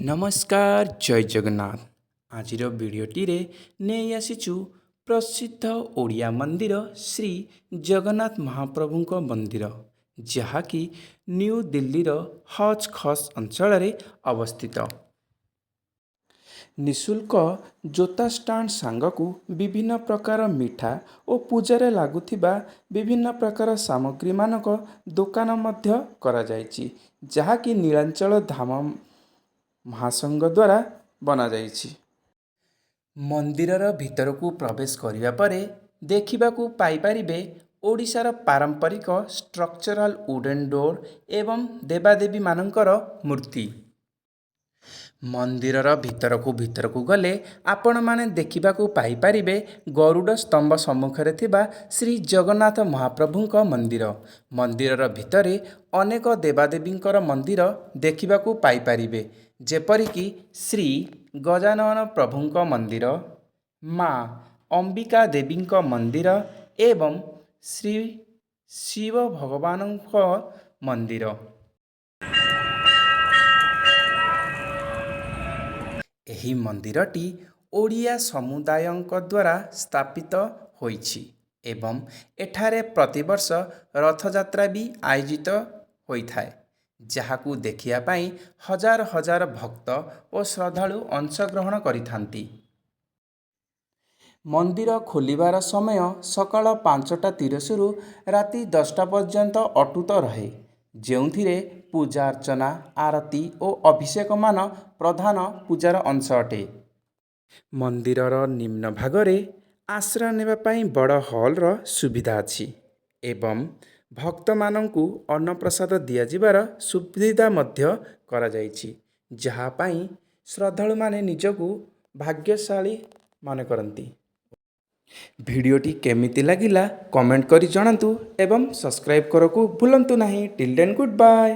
ନମସ୍କାର, ଜୟ ଜଗନ୍ନାଥ। ଆଜିର ଭିଡ଼ିଓଟିରେ ନେଇ ଆସିଛୁ ପ୍ରସିଦ୍ଧ ଓଡ଼ିଆ ମନ୍ଦିର, ଶ୍ରୀ ଜଗନ୍ନାଥ ମହାପ୍ରଭୁଙ୍କ ମନ୍ଦିର, ଯାହାକି ନ୍ୟୁ ଦିଲ୍ଲୀର ହଜ୍ ଖସ୍ ଅଞ୍ଚଳରେ ଅବସ୍ଥିତ। ନିଃଶୁଳ୍କ ଜୋତା ଷ୍ଟାଣ୍ଡ ସାଙ୍ଗକୁ ବିଭିନ୍ନ ପ୍ରକାର ମିଠା ଓ ପୂଜାରେ ଲାଗୁଥିବା ବିଭିନ୍ନ ପ୍ରକାର ସାମଗ୍ରୀ ମାନଙ୍କ ଦୋକାନ ମଧ୍ୟ କରାଯାଇଛି, ଯାହାକି ନୀଳାଚଳ ଧାମ ମହାସଂଘ ଦ୍ୱାରା ବନାଯାଇଛି। ମନ୍ଦିରର ଭିତରକୁ ପ୍ରବେଶ କରିବା ପରେ ଦେଖିବାକୁ ପାଇପାରିବେ ଓଡ଼ିଶାର ପାରମ୍ପରିକ ଷ୍ଟ୍ରକ୍ଚରାଲ ଉଡେନ୍ ଡୋର ଏବଂ ଦେବାଦେବୀ ମାନଙ୍କର ମୂର୍ତ୍ତି। ମନ୍ଦିରର ଭିତରକୁ ଭିତରକୁ ଗଲେ ଆପଣମାନେ ଦେଖିବାକୁ ପାଇପାରିବେ ଗରୁଡ଼ ସ୍ତମ୍ଭ ସମ୍ମୁଖରେ ଥିବା ଶ୍ରୀ ଜଗନ୍ନାଥ ମହାପ୍ରଭୁଙ୍କ ମନ୍ଦିର। ମନ୍ଦିରର ଭିତରେ ଅନେକ ଦେବାଦେବୀଙ୍କର ମନ୍ଦିର ଦେଖିବାକୁ ପାଇପାରିବେ, ଯେପରିକି ଶ୍ରୀ ଗଜାନନ ପ୍ରଭୁଙ୍କ ମନ୍ଦିର, ମା ଅମ୍ବିକା ଦେବୀଙ୍କ ମନ୍ଦିର ଏବଂ ଶ୍ରୀ ଶିବ ଭଗବାନଙ୍କ ମନ୍ଦିର। ଏହି ମନ୍ଦିରଟି ଓଡ଼ିଆ ସମୁଦାୟଙ୍କ ଦ୍ୱାରା ସ୍ଥାପିତ ହୋଇଛି ଏବଂ ଏଠାରେ ପ୍ରତିବର୍ଷ ରଥଯାତ୍ରା ବି ଆୟୋଜିତ ହୋଇଥାଏ, ଯାହାକୁ ଦେଖିବା ପାଇଁ ହଜାର ହଜାର ଭକ୍ତ ଓ ଶ୍ରଦ୍ଧାଳୁ ଅଂଶଗ୍ରହଣ କରିଥାନ୍ତି। ମନ୍ଦିର ଖୋଲିବାର ସମୟ ସକାଳ 5ଟା 30ରୁ ରାତି 10ଟା ପର୍ଯ୍ୟନ୍ତ ଅଟୁତ ରହେ, ଯେଉଁଥିରେ ପୂଜା ଅର୍ଚ୍ଚନା, ଆରତୀ ଓ ଅଭିଷେକ ମାନ ପ୍ରଧାନ ପୂଜାର ଅଂଶ ଅଟେ। ମନ୍ଦିରର ନିମ୍ନ ଭାଗରେ ଆଶ୍ରୟ ନେବା ପାଇଁ ବଡ଼ ହଲର ସୁବିଧା ଅଛି ଏବଂ ଭକ୍ତମାନଙ୍କୁ ଅନ୍ନପ୍ରସାଦ ଦିଆଯିବାର ସୁବିଧା ମଧ୍ୟ କରାଯାଇଛି, ଯାହା ପାଇଁ ଶ୍ରଦ୍ଧାଳୁମାନେ ନିଜକୁ ଭାଗ୍ୟଶାଳୀ ମନେ କରନ୍ତି। ଭିଡ଼ିଓଟି କେମିତି ଲାଗିଲା କମେଣ୍ଟ କରି ଜଣାନ୍ତୁ ଏବଂ ସବସ୍କ୍ରାଇବ୍ କରିବାକୁ ଭୁଲନ୍ତୁ ନାହିଁ। Till then, good bye.